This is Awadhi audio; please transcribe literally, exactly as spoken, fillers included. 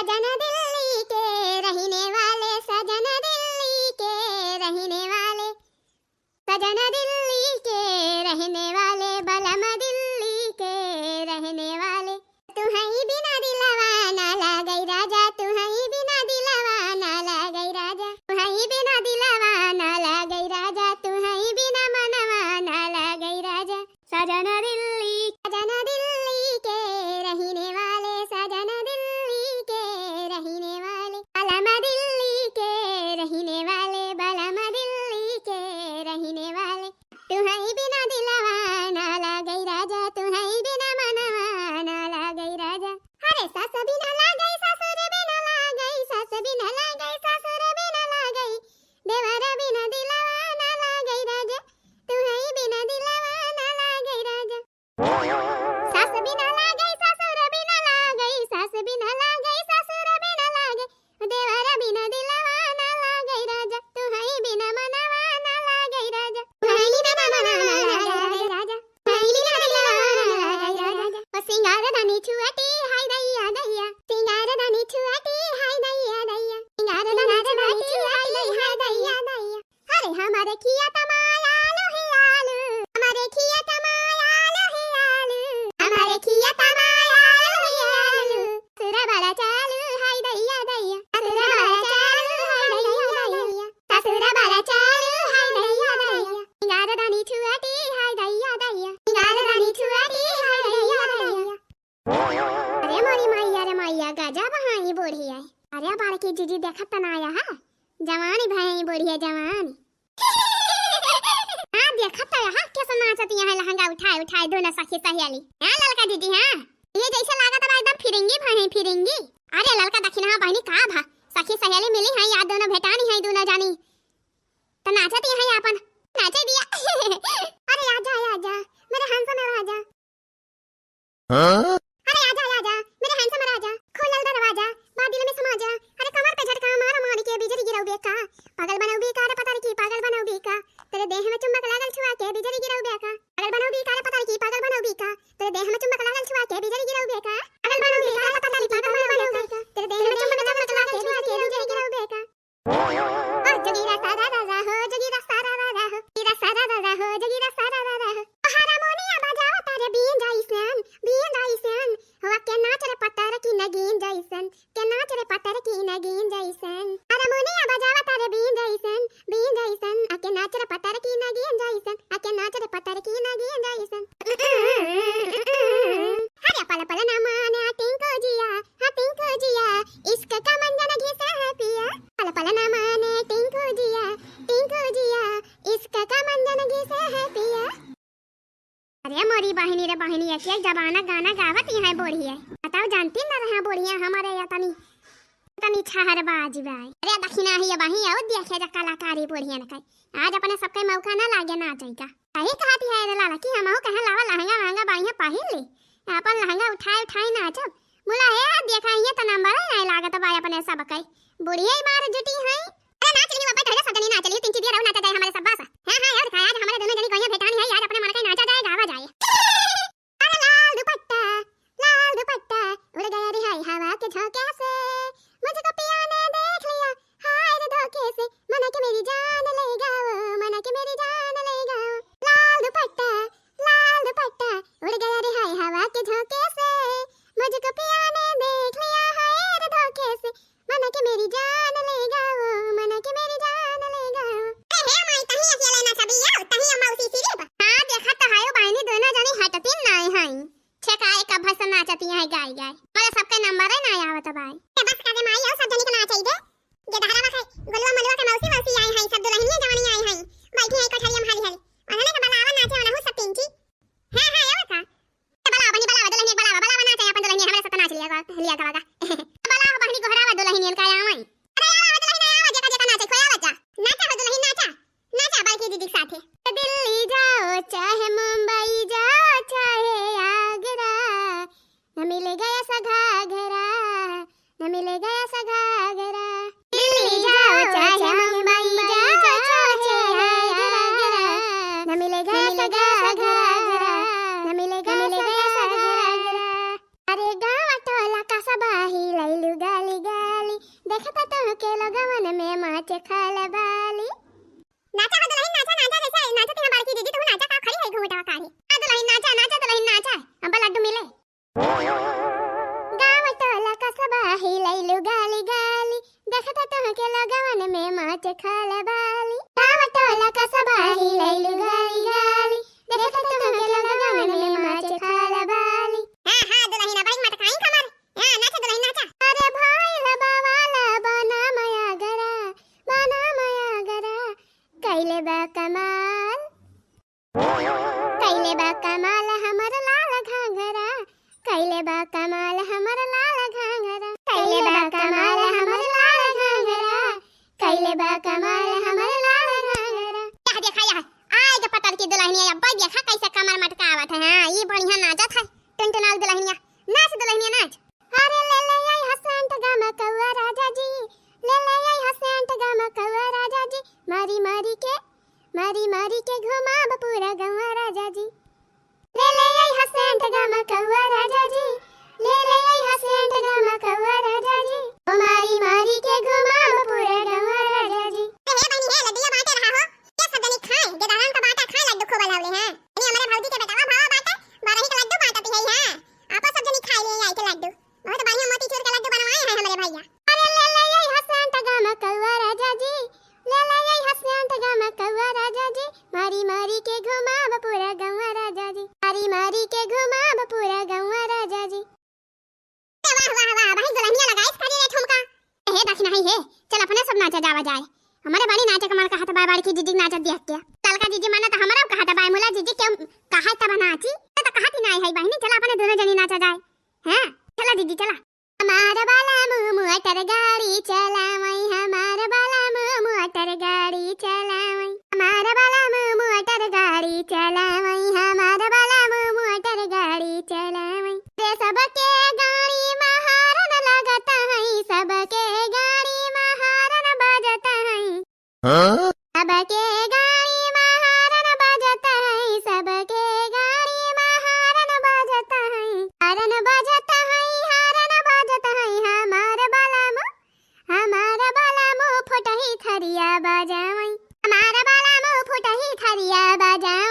सजन दिल्ली के रहने वाले, सजन दिल्ली के रहने वाले, सजन दिल्ली के रहने वाले, बलम दिल्ली के रहने वाले। तुहई बिना दिलवा ना लागई राजा, तुहई बिना दिलवा ना लागई राजा, तुहई बिना दिलवा ना लागई राजा, तुहई बिना मनवा ना लागई राजा। सजन दिल्ली, सजन दिल्ली के रहने वाले, सजन दिल्ली के रहने वाले, बलम दिल्ली के रहने वाले, बलम दिल्ली के रहने वाले। तुहई बिना दिलवा ना लागई राजा, तुहई बिना मनवा ना लागई राजा। अरे सास बिना लागई, ससुर बिना लागई, सास बिना लागई, ससुर बिना लागई, देवर बिना दिलवा ना लागई राजा, तुहई बिना दिलवा ना लागई राजा। सास बिना लागई, ससुर बिना लागई, सास बिना लागई, ससुर बिना लागई, देवर बिना दिलवा ना लागई राजा, तुहई बिना मनवा ना लागई राजा, तुहई बिना मनवा ना लागई राजा, तुहई बिना दिलवा ना लागई राजा। ओ सिंगार दानी छुअटी हाय दैया दैया, सिंगार दानी छुअटी हाय दैया दैया, सिंगार दानी छुअटी हाय दैया दैया। अरे हमारे खिया तमाया लो ही आलू, हमारे खिया तमाया लो ही आलू, हमारे खिया तमाया लो ही आलू। ससुर बड़ा चालू हाय दैया दैया, ससुर बड़ा चालू हाय दैया दैया, ससुर बड़ा चालू हाय दैया दैया। सिंगार दानी छुअटी हाय दैया दैया, सिंगार दानी छुअटी हाय दैया दैया। अरे मोरी मैया रे मैया, गजब हाँ ई बुढ़िया। अरे बड़की जीजी देखत त ना आया है, जवानी भई बुढ़िया जवानी। हाँ देखत त आया है, कैसे नाचती है लहंगा उठाए उठाए दोनों सखी सहेली। हाँ ललका जीजी हाँ, ये जैसे लागत बा एकदम फिरिंगी भई फिरिंगी। अरे ललका दखिना बहिनी का भा, सखी सहेली मिली है या दोनों भेटानी है दोनों जानी, त नाचती है आपन नाचे दिया। अरे आजा आजा मेरे handsome राजा। हाँ? अरे आजा, आजा, मेरे handsome राजा, खोल दरवाजा, बादल में समा जा। अरे कमर पे झटका मार मार के बिजली गिरौबे का, पागल बनौबे का रे पतरकी, पागल बनौबे का। तेरे देह में चुंबक लागल छुआ के बिजली गिरौबे का, पागल बनौबे का रे पतरकी, पागल बनौबे का। तेरे देह में चुंबक लागल छुआ के बिजली गिरौबे का, पागल बनौबे का रे पतरकी, पागल बनौबे का। तेरे देह में चुंबक लागल छुआ के बिजली गिरौबे का। ओ जोगीरा सारा रा रा हो, जोगीरा सारा रा रा हो, जोगीरा सारा रा रा हो, जोगीरा सारा रा रा हो। ओ हारमोनिया बजावता रे बीन जैसन, बीन जैसन। हो के नाच रे पतरकी नगीन जैसन, के नाच रे पतरकी नगीन जैसन। हारमोनिया बजावता रे बीन जैसन, बीन जैसन। आके नाच रे पतरकी नगीन जैसन, आके नाच रे पतरकी नगीन जैसन। हरे पल पल ना माने टिंकू जिया, हाँ टिंकू जिया, इश्क का मंजन घिसा है पिया। पल पल ना माने टिंकू जिया, टिंकू जिया, इश्क का मंजन घिसा है पिया। अरे मोरी बहिनी रे बहिनी, एक एक जमाना गाना गावत यहाँ बुढ़िया। बताओ जानती न रहा बुढ़िया हमारे या तनी, तनी छहर बाज बाई। अरे दखिना ही बहिनी, आओ देखे जा कलाकारी बुढ़ियन के। आज अपने सबके मौका ना लागे नाचे का। सही कहती है रे लाला कि हमहू कहे लावा लहंगा वहंगा बढ़िया पहिर ले, अपन लहंगा उठाए उठाए नाचब। मुला हे देखा ये तो नंबर ही नहीं लागत बा अपने सब के। बुढ़िया ही मार जुटी है। अरे नाच ली बाबा, पहले सब जनी नाच ली, तीन चीज रहो नाचा जाए हमारे सब बस। हाँ हाँ यार, आज हमारे दोनों जनी कहीं भेटानी है यार, अपने मन का नाचा जाए गावा जाए। अरे लाल दुपट्टा, लाल दुपट्टा, उड़ गया रे हाय हवा के झोंके से, मुझको पिया ने देख लिया, हाय रे धोखे से, मन के मेरी जान ले गया वो, मन के मेरी जान ले गया वो। लाल दुपट्टा, लाल दुपट्टा, उड़ गया रे हाय हवा के झोंके से, मुझको पिया ने देख लिया, हाय रे धोखे से, मन के मेरी जान ले गया वो, मन के मेरी जान ले गया वो। अरे हे माई, तही अकेले ना छबिया, तही अम्मा उसी सिरी पर। हाँ, देखा तो हायो बहिनी दोनों जनी हटती नाई हैं। छे का एक अभ्यास नाचती हैं गाय गाय। पर सबके नंबर है ना आवत बाई। ते बस करे माई, आओ सब जनी के नाच आई दे। ये दहरा बस है, गोलुआ मलुआ के मौसी मौसी आई हैं, सब दुल्हनिया जवानी आई हैं। बैठी हैं कोठरिया में हाली हाली। उन्होंने के बुलावा नाचे वाला हूँ सब तीन की। हाँ, हाँ, आओ का। बलावा बहिनी, बलावा दुल्हनिया, बलावा, बलावा नाचे अपन दुल्हनिया, हमरे साथ नाच लिया गा, लिया गावा गा। बलावा बहिनी गोहरावा दुल्हनियन का आवे। अरे आवा, आवा दुल्हनिया आवा, जेका जेका नाचे खोया बच्चा। नाचा हो दुल्हन नाचा, नाचा बड़की दीदी के साथे। दिल्ली जाओ चाहे मुंबई जाओ चाहे आगरा, न मिलेगा ऐसा घाघरा, न मिलेगा ऐसा घाघरा। दिल्ली जाओ चाहे मुंबई जाओ चाहे आगरा, न मिलेगा ऐसा घाघरा, न मिलेगा ऐसा घाघरा। अरे गाँव टोला का सब ही लैलू गाली देखत तोहके लोगवन में माच खलबाली। नाचा हो दुलहिन, नाचा, नाचा, जैसे नाचत हैं बड़की दीदी, तू नाचा, का खड़ी है घूंघटवा काढ़े। आ दुलहिन नाचा, नाचा दुलहिन नाचा, अब लड्डू मिले। गाँव टोला कसबा हिलैलु गाली गाली, देखत तोहके लोगवन में माच खलबाली। गाँव टोला कसबा हिलैलु गाली गाली, देखत तोहके लोगवन में माच खलबाली। हाँ, हाँ, दुलहिन, अब मटकाई कमर। हाँ, नाचा दुलहिन, नाचा। अरे भइल बवाल, बना मया गरा, बना मया गरा, कैले बा कमाल। कैले बा कमाल हमर लाल घाघरा, कैले बा कमाल हमर लाल घाघरा, कैले बा कमाल हमर लाल घाघरा, कैले बा कमाल हमर लाल घाघरा। यह देखा, यह आए के पतल की दुलहिनिया, अब देखा कैसे कमर मटकावत है। हाँ, ई बढ़िया नाचत है, टुनटुनाऊ दुलहिनिया। नाच दुलहिनिया, नाच। अरे ले ले आई ह सेंट गमकौआ राजा जी, ले ले आई ह सेंट गमकौआ राजा जी, मारी मारी के, मारी मारी के घुमाब पूरा गौआ राजा जी। ले ले आई ह सेंट गमकौआ राजा जी, ले ले आई ह सेंट गमकौआ राजा जी, ओ मारी मारी के घुमाब पूरा गौआ राजा जी। हे बहिनी हे, लड्डुआ बांटे रहा हो, ये सब जनी खाए, गेदहन का बाटा खाए, लड्डू खूब बनावले हैं। इनी हमरे भौजी के बेटवा भाव बाटे, बरही के लड्डू बांटत है, हाँ। आपस सब जनी खाए ले आई के लड्डू। बहुत बढ़िया मोतीचूर के लड्डू बनवाए हैं हमरे भैया। अरे ले ले आई ह सेंट गमकौआ राजा जी, ले ले आई ह सेंट गमकौआ राजा जी, मारी मारी के घुमाब पूरा गौआ राजा जी, मारी मारी के घुमाब पूरा गौआ राजा जी। वाह, वाह, वाह, वही दुलहिनिया लगाइस करी रे ठुमका। हे दखिनही हे, चल अपने सब नाचा जावा जाए। हमरे बड़ी नाचे के मन कहत बा, बड़की जीजी नाचत देख के। ललका जीजी माने त हमरा कहत बा, मुला जीजी के कहा तब नाची। त कहत ही नाही है बहिनी, चला अपने दोनों जनी नाचा जाए। हाँ, चला जीजी, चला। हमार बाला मुँह मोटर गाड़ी चलावई, हमार बाला मुँह मोटर गाड़ी चलावई, हमार बाला मुँह मोटर गाड़ी चलावई, हमार बाला मुँह मोटर गाड़ी चलावई। रे सबके गाड़ी में हारन लगत है, सबके गाड़ी में हारन बजत है। हाँ? सबके गाड़ी में हारन बजत है, सबके गाड़ी में हारन बजत है, हारन बजत है, हारन बजत है, हमार बलम, हमार बलम फुटही थरिया बजावई, हमार बलम फुटही थरिया बजावई।